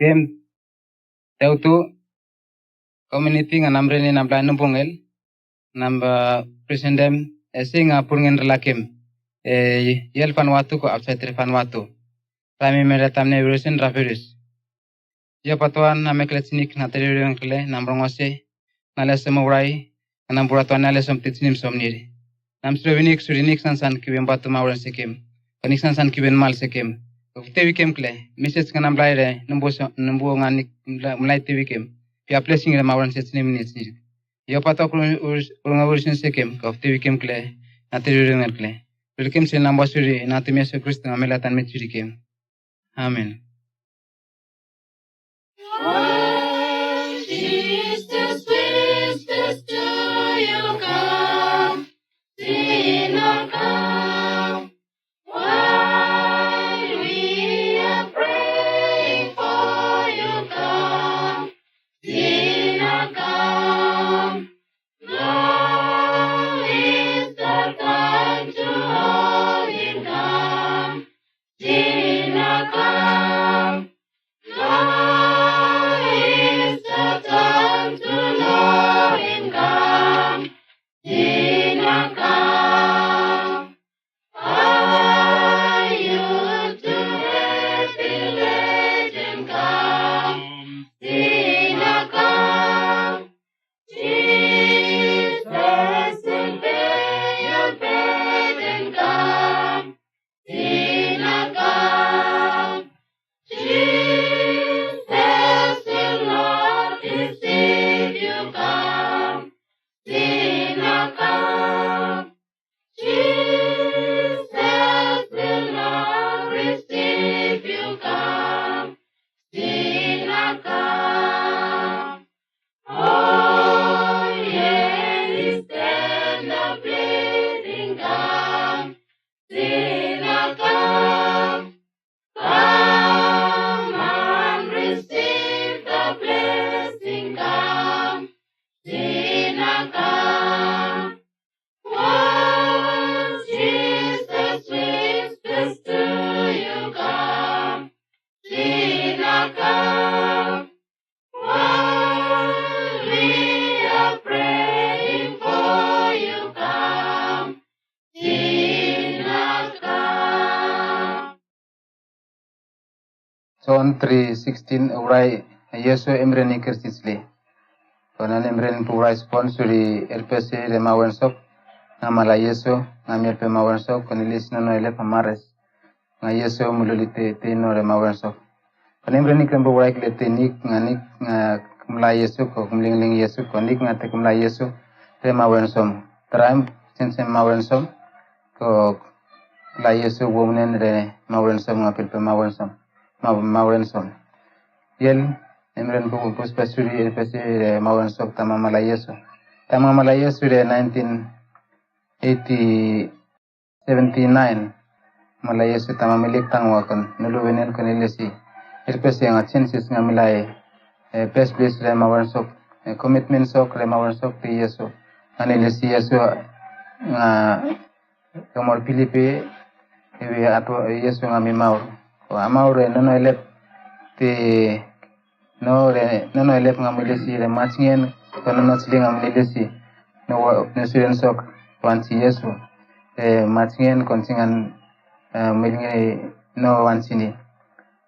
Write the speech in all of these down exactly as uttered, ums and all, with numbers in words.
Kem tau tu komuniti nga namre ni nambla numbungel namba presiden dem ese nga purungen rela kem e yel fan watu ko apsaitri fan watu. Taim i mera tamne virusin ravirus. Io patoan na mekle tinik na teri ring kle na mrongose na lese mo urai na nambura toan na lese om titinim som niri. Namsre winik suri nik sansan kiwen batu mauren sekem. Ko nik sansan kiwen mal sekem. Ko fite wikem kle mesej nga namblai re numbu nga nik mlai te wikem. Pia plesing re mauren se tinim ni tinik. Io patok urunga urisin sekem ko fite wikem kle na teri ring kle. Wilkem se namba suri na tumia so Kristo nga melatan me turikem. Amen. Why Jesus whispers to you come, sinner come. While we are praying for you come, sinner come. Now is the time to hold him come. Sinner come. Now is the time to know him come. Sinner come. Are you too heavy laden come? Sinner come. Jesus will bear your burden come. Sinner come. Jesus will not deceive you come. Sinner come. Jesus will not receive you come. Sinner come. Oh, hear his tender pleading come. Sinner come. Come and receive the blessing come. Sinner come. Once Jesus whispers to you come. Sinner come. While we are praying for you come. Sinner come. John three sixteen, urai Iesu emre ni kirsisli. Konan emre ni purai spon suri elpesi re mawen sop. Nga mala Iesu nga mi elpe mawen sop koni lisi nono elep amares. Nga Iesu mululi te te no re mawen sop. Koni emre ni krem purai kle te nik nga nik nga kumla Iesu ko kumlingling Iesu ko nik nga te kumla Iesu re mawen som. Traim sensen mawen som. Ko la Iesu womnen re mawen som nga pilpe mawen som. Mawen som. Yel emren buku puspa suri elpesi re mawen som tama mala Iesu. Tama mala Iesu re nineteen eighty seventy nine. Mala Iesu tama milik tangwa kon nulu wenen kon elesi. Elpesi nga chances nga milai. Best place re mawen sok. Commitment sok re mawen sok te Iesu. Nga nelesi Iesu nga Kamor Pilipi ewe ato Iesu nga mi maur. Ko amaur e nono elep te no re nono elep nga mi lesi re machingen ko nono sili nga mi lesi no no siren sok wansi Iesu re machingen kon singan milinge no wansini.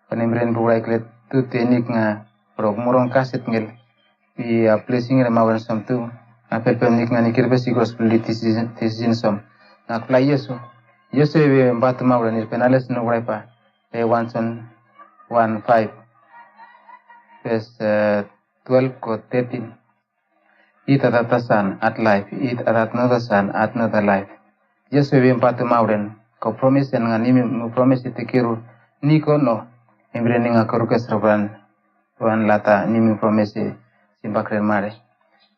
Ko nem ren burai kle tu tenik nga rok murong kaset ngel. I a blessing re mawen som tu. Na pelpem nik nga nikir besi gospel di decision som. Na kula Iesu. Iesu ewe batu mawen ir penales no wraipa. E one John one five. Verse twelve ko thirteen. It adat asan at life, it adat nodasan at noda life. Iesu ewe batu mawen. Ko promise en nga nimi mu promise ite kiru. Niko no. Emre ni nga korukes rabran. Wan lata nimi promese simbak ren mare.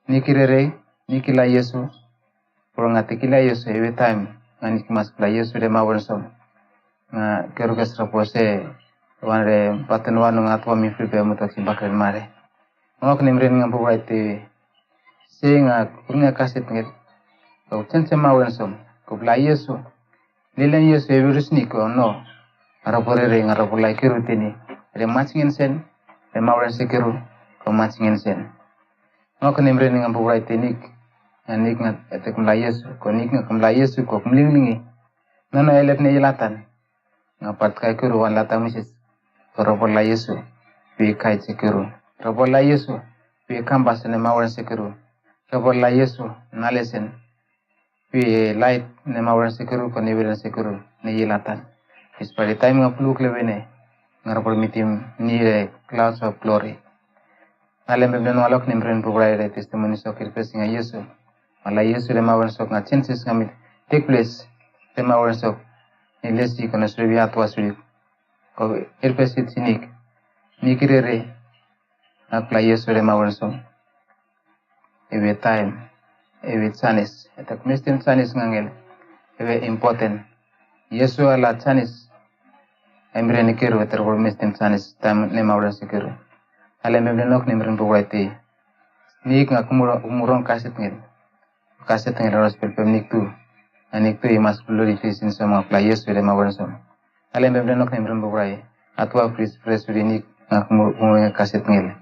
Ni kirerei ni kila Iesu. Pro nga te kila Iesu ewe taim nga ni kimas kila Iesu re mawen som. Nga kerukes rapo se wan re paten wanu nga tua mi fripe mutok simbak ren mare. Nga ok nem ren nga buwai te se nga kurnga kaset nget. Ko tense mawen som ko kila Iesu. Lilen Iesu ewe rusnik o no. Nga rapo rerei nga rapo lai kiru teni re machingen sen. Remaoren Sekeru, ko matingensen. Ngo ko nemren nga buk raiti Nik, nga Nik nga etek mla Yesu, ko Nik nga ko mla Yesu, ko kumlinglingi. Nono elet ne yelatan. Nga pat kaikuru wan lata misis. Ko robola Yesu, bi kai Sekeru. Robola Yesu, bi kambas ne maoren Sekeru. Robola Yesu, nalesen. Bi lait ne maoren Sekeru, ko neweren Sekeru, ne yelatan. Bispari taim nga puluk lewene, nga robor mitim ni re clouds of glory. Nalem bem ne ngalok nemren buk raiti testimoni sok irpesi nga Yesu. Mala Yesu remaoren sok nga chances nga mit take place remaoren sok. Ni lesi ko na suri bi atwa suri. Ko irpesi sinik. Ni kirere. Nakpela Yesu remaoren sok. Ewe taim, ewe janis, etak mestim janis ngangel, ewe impoten. Yesu ala janis, emre ni keru etak mestim janis, taim ne maoren Sekeru. Ale mem ne nok nemren buk raiti. Nik nga kumurong kaset ngel. Kaset ngel ros pelpem Nik tu. Nga Nik tu imas glorification sama pla Yesu remaoren som. Ale mem ne nok nemren buk raiti. Atwa pris pres uri Nik nga kumurong kaset ngel.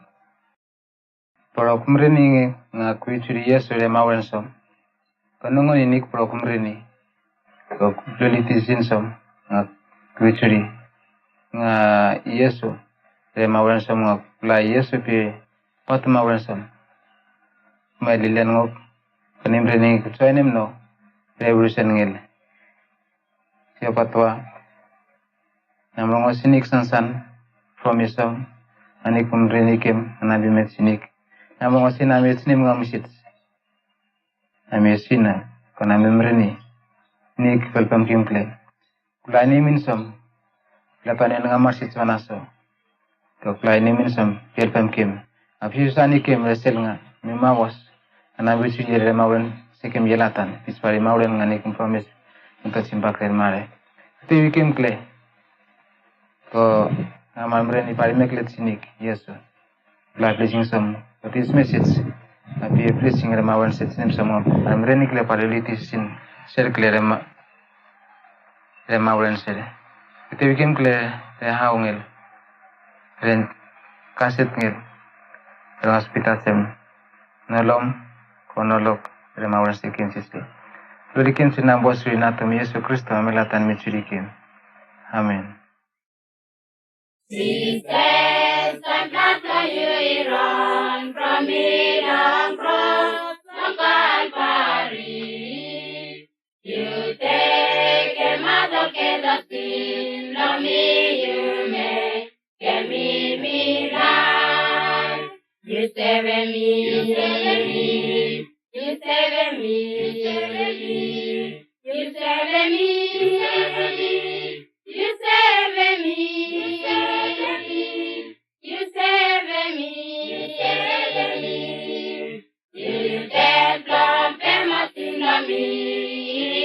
Poro kumreni nga kwi suri Yesu remaoren som. Ko nongon inik poro kumreni. Ko loliti sin som nga kwi suri. Nga Yesu remaoren som nga pla Yesu pi pat maoren som. Mai lilen ngok. Ko nemreni ko joinim no. Revolution ngel. Siopatwa. Namro ngo sinik sansan. Promise song. Ani kumreni kem. Anabi met sinik. Namro ngo sin ami sinim nga misit. Ami sina. Kona memreni. Nik pelpem kim kle. Kula ni min som. Lepanen nga masit vanaso. Ko kula ni min som. Pelpem kim. Api susani kim resel nga. Mi mawas. Ana bisi yere mawen. Sekim yelatan. Pispari mawen nga nikim promise. Nto simbak ren mare. Ti wikim kle. Ko nga mamre ni pari meklet sinik. Yesu. Bla blessing som. But this message. Api blessing remawen set sinim som. Mamre ni kle pari liti sin. Ser kle rema. Remawen ser. Ite wikim kle. Rehau ngel. Ren kaset ngel. Ren hospital sem. Nolom. Konolok. Remawen ser kin sisi. Lurikim sinambos ri natum Yesu Kristo. Amelatan mitsurikim. Amen. Jisas, taem blad blong yu i ron from mi long kros long Kalvari. Yu tekem aot olgeta sin blong mi, yu mekem mi laef. Yu sevem mi, yu sevem mi, yu sevem mi, yu sevem mi, yu sevem mi, yu sevem mi, yu sevem mi, yu sevem mi, yu sevem mi, yu sevem mi. Yu, yu tek blong pem ol sin blong mi.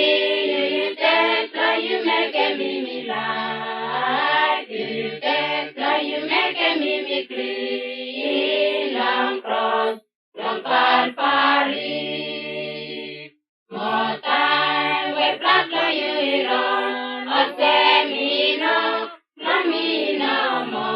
Yu, yu tek blong yu mekem mi, mi laef. Yu, yu tek blong yu mekem mi, mi klin long kros long Kalvari. Mo taem we blad blong yu i ron, olsem i no blong mi nomo.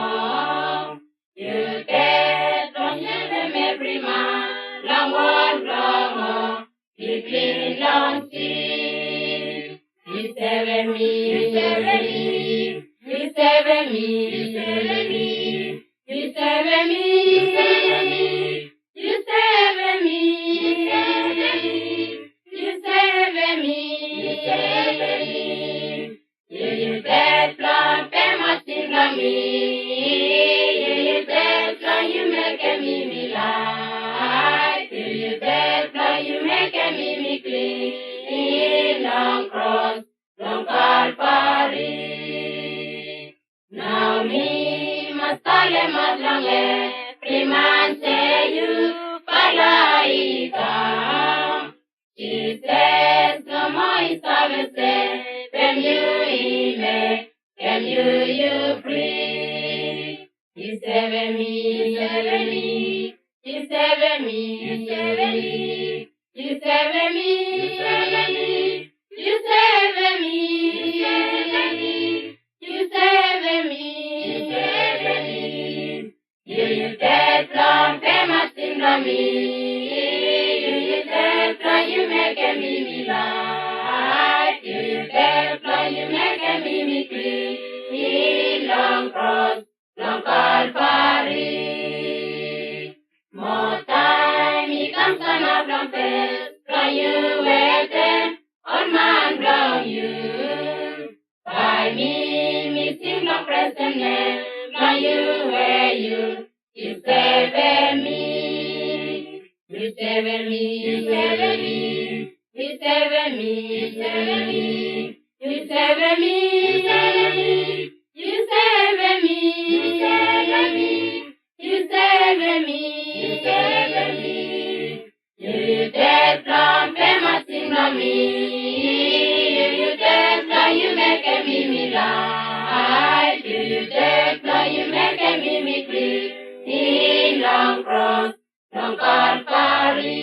Yu ded blong sevem evri man long wol blong ol pikin long sin. Yu sevem mi, yu sevem mi, yu sevem mi, yu sevem mi, yu sevem mi, yu sevem mi, yu sevem mi, yu sevem mi, yu sevem mi. Yu, yu ded blong pem ol sin blong mi. Yu, yu ded blong yu mekem mi, mi laef. Yu, yu ded blong yu mekem mi, mi klin long kros long Kalvari. Nao mi mas talemaot long evri man se yufala i kam. Jisas nomo i save sevem yu, i mekem yu, yu fri. Yu sevem mi, yu sevem mi, yu sevem mi, yu sevem mi, yu sevem mi, yu sevem mi, yu sevem mi, yu sevem mi, yu sevem mi. Yu, yu ded blong pema sin blong mi. Yu, yu ded blong yu mekem mi, mi laef. Yu, yu ded blong yu mekem mi, mi klin long kros blong Kalvari. Mo taem mi kam stanap long fes blong yu wetem ol man blong yu. Bae mi, mi sing long presen nem blong yu we yu, yu sevem mi. Yu sevem mi, yu sevem mi, yu sevem mi, yu sevem mi, yu sevem mi, yu sevem mi, yu sevem mi, yu sevem mi, yu sevem mi. Yu, yu ded blong pema sin blong mi. Yu, yu ded blong yu mekem mi, mi laef. Yu, yu ded blong yu mekem mi, mi klin long kros blong Kalvari.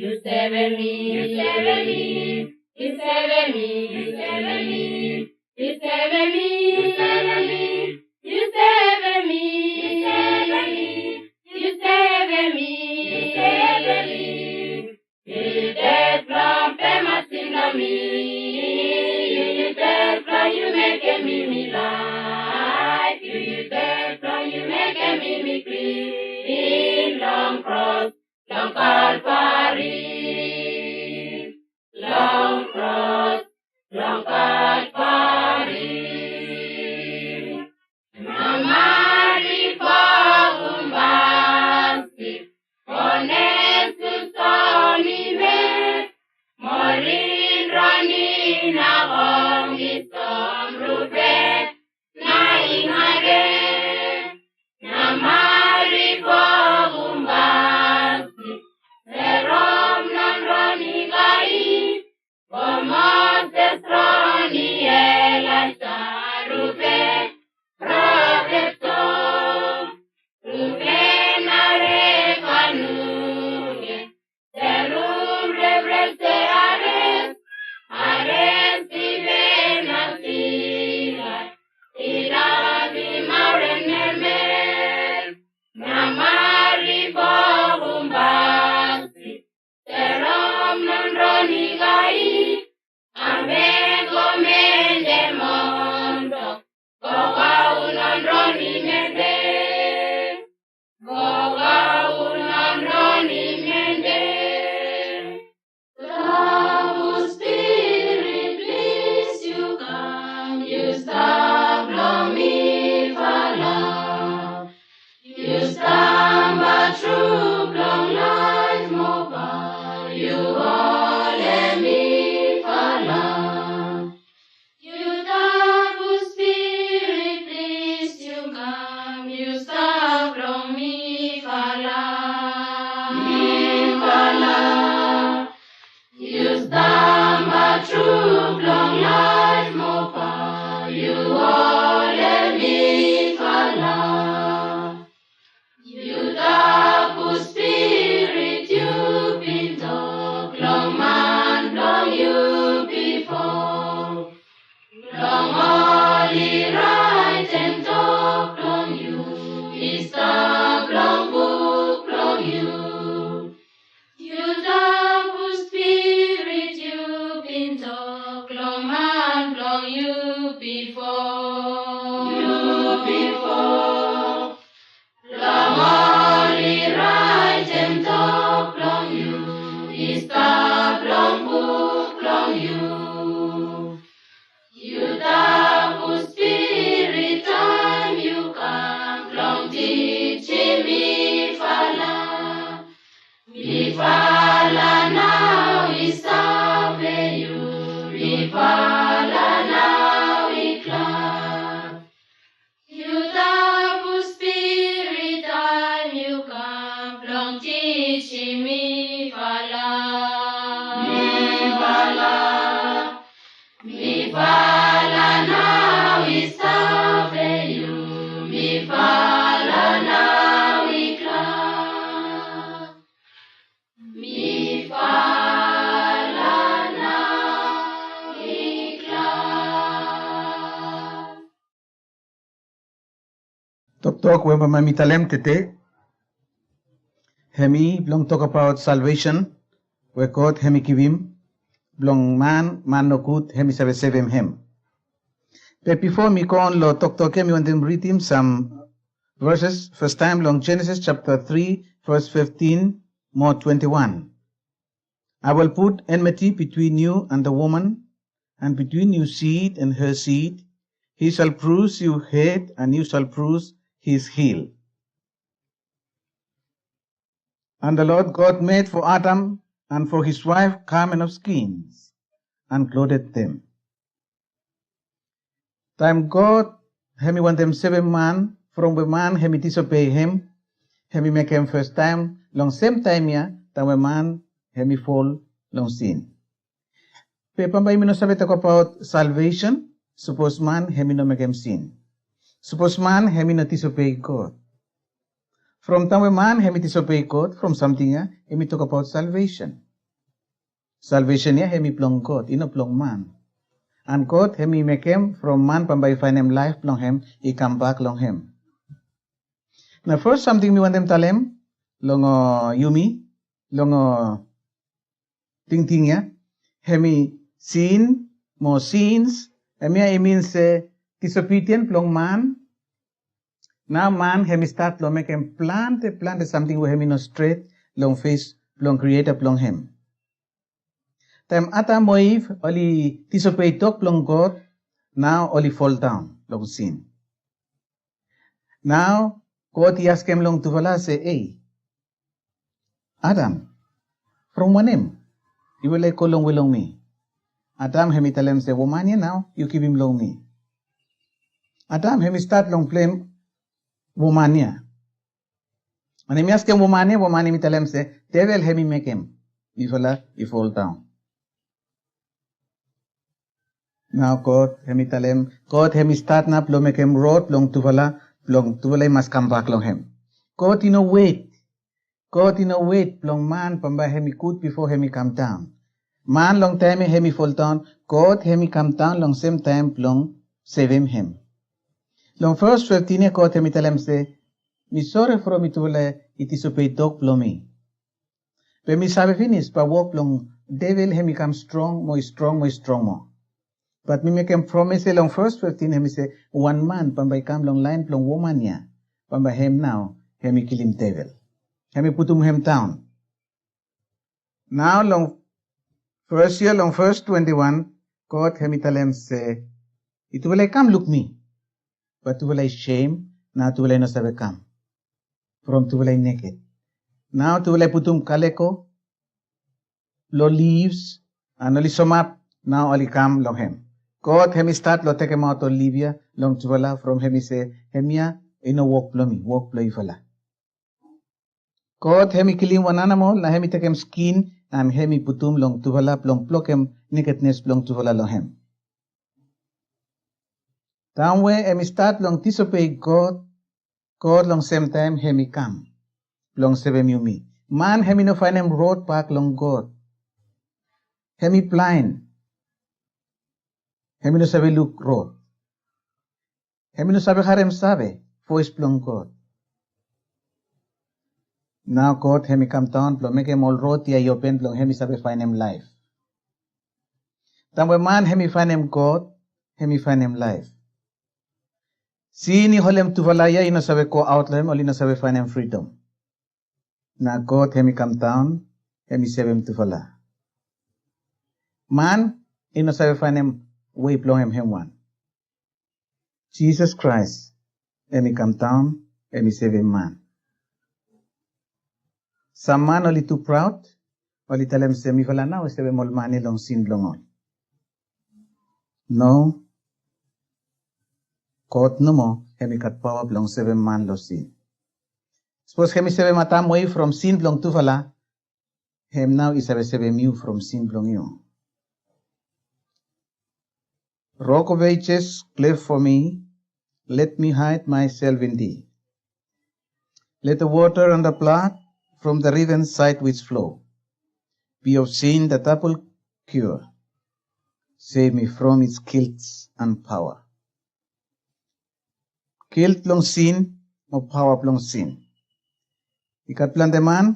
Yu sevem mi, yu sevem mi, yu sevem mi, yu sevem mi, yu sevem mi, yu sevem mi, yu sevem mi, yu sevem mi, yu sevem mi. Yu, yu ded blong pema sin blong mi. Yu, yu ded blong yu mekem mi, mi laef. Yu, yu ded blong yu mekem mi, mi klin long kros blong Kalvari. Long kros blong Kalvari. Namari fo umbasi, onesu soni me, morin roni na ongi som ruve, na ingare. Namari fo umbasi, serom non roni gai, Bo Moses roni Elaesa ruve, profet so, ruve na refanuke, serum revrev se ares, ares i ve na sila, i lavim aoren mermer, namari fo umbasi, Serom non roni gai, ambego mende montok, gogau non roni mende, gogau non roni mende. Tabu Spirit, plis yu kam, yu stap long mifala. Yu stamba tru blong laef moa, yu holem mifala. Yu Tabu Spirit, plis yu kam, yu stap long mifala. Mifala. Yu stamba tru blong laef moa, yu holem mifala. Yu Tabu Spirit, yu bin tok long man blong yu bifo. Long oli raetem tok blong yu, i stap long buk blong yu. Yu Tabu Spirit, yu bin tok long man blong yu bifo. Yu bifo. Long oli raetem tok blong yu, i stap long buk blong yu. Yu Tabu Spirit, taem yu kam blong tij Tok we bambae mi talem tede, hemi blong tokbaot salvesen we God hemi givim blong man, man nogud hemi save sevem hem. Be bifo mi go on lo toktok ya, mi wantem ridim sam verses, fastaem long Genesis japta tri, ves fiftin mo twenti wan. I will put enmity between you and the woman, and between your seed and her seed. He shall bruise your head, and you shall bruise his heel. And the Lord God made for Adam and for his wife garment of skins, and clothed them. Taem God hemi wantem sevem man from we man hemi disobei hem, hemi mekem fastaem long sem taem ya, taem we man hemi fol long sin. Be bambae yumi no save tokbaot salvesen sapos man hemi no mekem sin, sapos man hemi no disobei God. From taem we man hemi disobei God, from samting ya yumi tokbaot salvesen. Salvesen ya hemi blong God, i no blong man. And God hemi mekem from man bambae i faenem laef blong hem i kambak long hem. Nao fes samting mi wantem talem long, uh, yumi long, uh, tingting ya, hemi sin mo sins, hemia i min se disobedien blong man. Nao man hemi stat long mekem plante plante samting we hemi no stret long fes blong Krieta blong hem. Taem Adam mo Iv oli disobei tok blong God, nao oli foldaon long sin. Nao God i askem long tufala se, "Ei, Adam, from wanem yufala i go longwe long mi?" Adam hemi talem se, "Woman ya nao yu givim long mi." Adam hemi stat long blem woman ya. And hemi askem woman ya, woman hemi talem se, "Devel hemi mekem mifala i foldaon." Nao God hemi talem, God hemi stat nao blong mekem rod blong tufala, blong tufala i mas kambak long hem. God i no wet. God i no wet blong man bambae hemi gud bifo hemi kamdaon. Man long taem ya hemi foldaon, God hemi kamdaon long sem taem blong sevem hem. Long ves fiftin ya God hemi talem se, "Mi sore from yutufala i disobei tok blong mi. Be mi save finis bae wok blong devel hemi kam strong mo i strong mo i strong moa." Bat mi mekem promes ya long ves fiftin, hemi se, "Wan man bambae i kam long laen blong woman ya, bambae hem nao hemi kilim devel. Hemi putum hem daon." Nao long ves ya, long ves twenti wan, God hemi talem se, "Yutufala i kam luk mi, bat tufala i sem, nao tufala i no save kam, from tufala i neked." Nao tufala i putum kaleko lo livs, and oli somap, nao oli kam long hem. God hemi stat lo tekemaot ol liv ya long tufala, from hemi se, "Hemia i no wok blong mi, wok blong yufala." God hemi kilim wan anamol, nao hemi tekem skin and hemi putum long tufala blong blokem nekednes blong tufala long hem. Taem we hemi stat long disobei God, God long sem taem hemi kam blong sevem yumi. Man hemi no faenem rod bak long God. Hemi blaen. Hemi no save luk rod. Hemi no save harem save voes blong God. Nao God hemi kamdaon blong mekem ol rod ya i open blong hemi save faenem laef. Taem we man hemi faenem God, hemi faenem laef. Sin i holem tufala ya i no save goaot long hem, oli no save faenem fridom. Nao God hemi kamdaon, hemi sevem tufala. Man i no save faenem wei blong hem, hem wan. Jisas Kraes hemi kamdaon, hemi sevem man. Sam man oli tu praod, oli talem se mifala nao i sevem ol man ya long sin blong ol. No, God nomo hemi gat paoa blong sevem man long sin. Sapos hemi sevem Adam mo Iv from sin blong tufala, hem nao i save sevem yu from sin blong yu. Rock of ages, cleft for me, let me hide myself in thee. Let the water and the blood from the riven side which flow be of sin the double cure. Save me from its guilt and power. Guilt long sin mo paoa blong sin. I gat plante man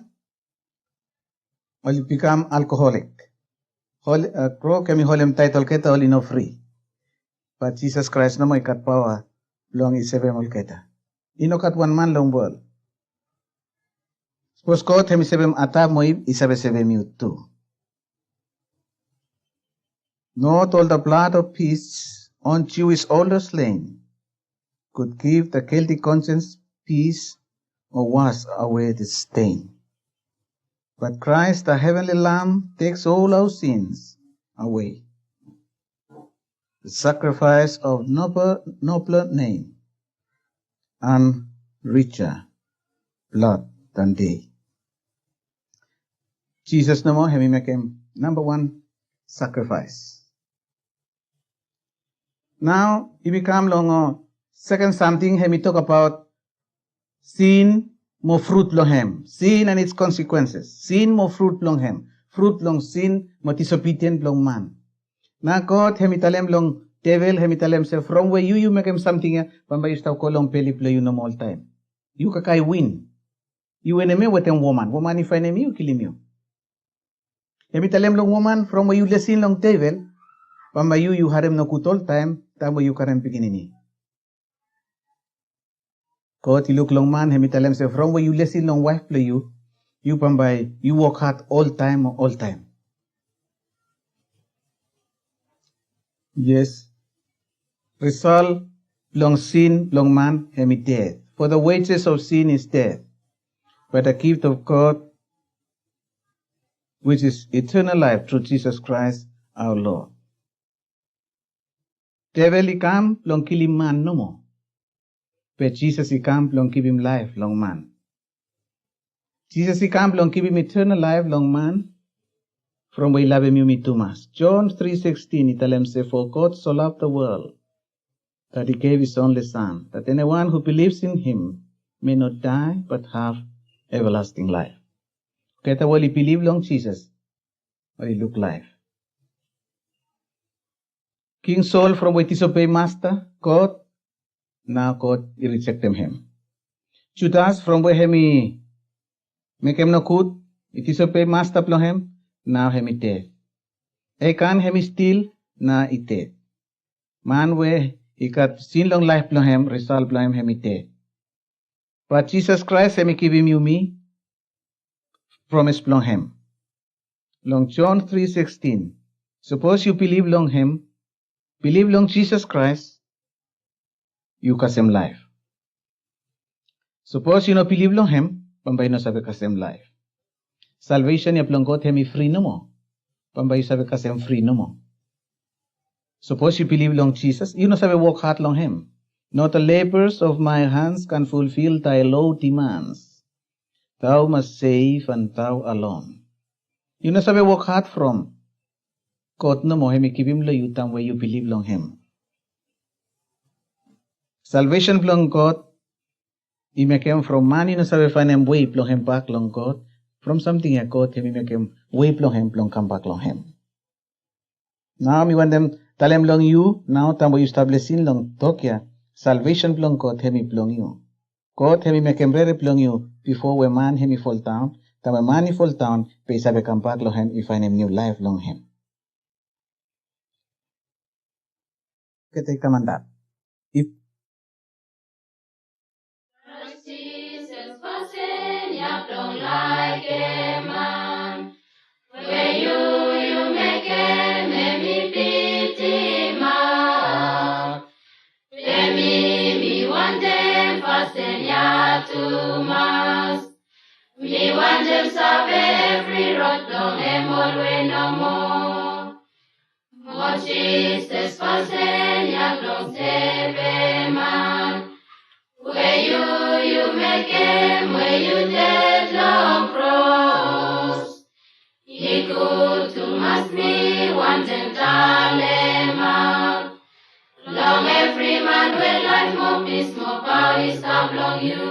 oli bikam alkoholik. Hol-, a, krok hemi holem taet olgeta oli no fri. Bat Jisas Kraes nomo i gat paoa blong i sevem olgeta. I no gat wan man long wol. Sapos God hemi sevem Adam mo Iv, i save sevem yu tu. Not all the blood of peace on Jewish altar slain could give the guilty conscience peace or wash away the stain. But Christ, the heavenly Lamb, takes all our sins away. The sacrifice of noble, nobler name and richer blood than they. Jisas nomo hemi mekem nambawan sakrifaes. Nao yumi kam long, uh, seken samting, hemi tokbaot sin mo frut blong hem. Sin and its consequences. Sin mo frut blong hem. Frut blong sin mo disobedient blong man. Nao God hemi talem long devel, hemi talem se, from we yu, yu mekem samting ya, bambae yu stap go long beli blong yu nomo oltaem. Yu kakae win. Yu enemi wetem woman. Woman i faenem yu, kilim yu. Hemi talem long woman, from we yu lesin long devel, bambae yu, yu harem nogud oltaem, taem we yu karem pikinini. God i luk long man, hemi talem se, from we yu lesin long waef blong yu, yu bambae yu wok had oltaem, oltaem. Yes. Risol blong sin blong man hemi ded. For the wages of sin is death. But the gift of God, which is eternal life through Jesus Christ our Lord. Devel i kam blong kilim man nomo. Be Jisas i kam blong givim laef long man. Jisas i kam blong givim eternal laef long man, from we i lavem yumi tumas. John three sixteen i talem se, for God so loved the world that he gave his only Son, that anyone who believes in him may not die but have everlasting life. Olgeta we oli bilif long Jisas oli luk laef. King Saul from we i disobei Masta God, nao God i rijektem hem. Judas from we hemi mekem nogud, i disobei Masta blong hem, nao hemi ded. Akan hemi stil, nao i ded. Man we i gat sin long laef blong hem, risol blong hem hemi ded. Bat Jisas Kraes hemi givim yumi promes blong hem. Long John three sixteen, sapos yu bilif long hem, bilif long Jisas Kraes, yu kasem laef. Sapos yu no bilif long hem, bambae yu no save kasem laef. Salvesen ya blong God hemi fri nomo. Bambae yu save kasem fri nomo. Sapos yu bilif long Jisas, yu no save wok had long hem. Not the labors of my hands can fulfill thy low demands. Thou must save and thou alone. Yu no save wok had from God nomo hemi givim long yu taem we yu bilif long hem. Salvesen blong God i mekem from man i no save faenem wei blong hem bak long God. From samting ya God hemi mekem wei blong hem blong kambak long hem. Nao mi wantem talem long yu, nao taem we yu stap lesin long tok ya, salvesen blong God hemi blong yu. God hemi mekem rere blong yu bifo we man hemi foldaon, taem we man i foldaon be i save kambak long hem, i faenem niu laef long hem. Olgeta i kam antap. If Jisas fasin ya blong laekem man, we yu yu mekem hemi bitim man. Be mi mi wantem fasin ya tumas. Mi wantem save evri rod blong hem olwe nomo. Mo Jisas fasin ya blong sevem man, we yu yu mekem we yu ded long kros. I gud tumas, mi wantem talem aot long evri man we laef mo pis mo paoa i stap long yu.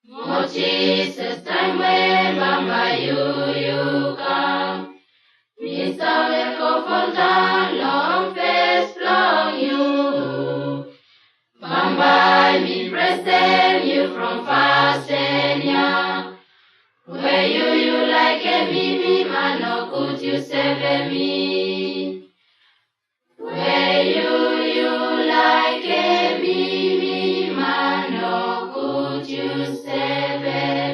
Mo Jisas, taem we bambae yu yu kam, mi save go foldaon long fes blong yu. Bambae mi pres Save yu from fas and ya. We yu, yu laekem mi, mi man nogud, yu sevem mi. We yu, yu laekem mi, mi man nogud, yu sevem